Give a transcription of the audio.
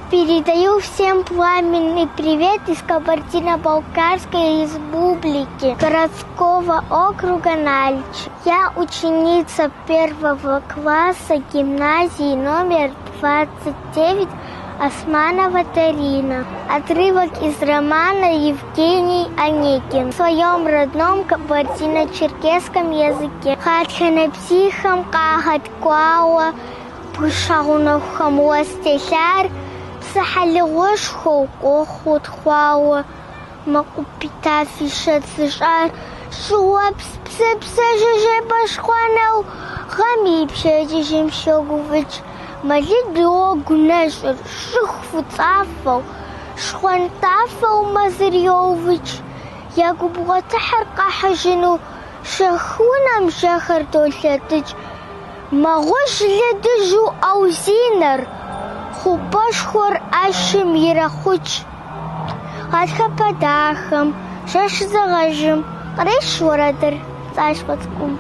Передаю всем пламенный привет из Кабардино-Балкарской республики, городского округа Нальчик. Я ученица первого класса гимназии номер 29 Османова Дарина. Отрывок из романа Евгений Онегин в своем родном кабардино-черкесском языке. Гъатхэ нэбзийхэм къагъэткӏуауэ бгыщхьэ гъунэхухэм уэс телъар псыхьэлыгъуэшхуэу къохъу утхъуауэ, мэкъупӏи тафи щэцӏ зыщӏар щӏыуэпс псыпцӏэ жыжьэпӏэшхуэнэу гъэм и пщэдджыжьым щогуфӏыкӏ. Мэлыд уэгу нэщӏыр щӏыху фӏыцӏафэу, щхъуантӏафэу мэзыр йоувыкӏ. Я губгъуэтыхьыр къахьыжыну шэхунэм жьэхэр долъэтыкӏ. Мэгъуж лыдыжу ӏэузинэр, хъупӏэшхуэр ӏэщым ирахъукӏ. Гъатхэпэ дахэм, жэщ зэгъэжым къреш уэрэдыр пцӏащхъуэ цӏыкӏум.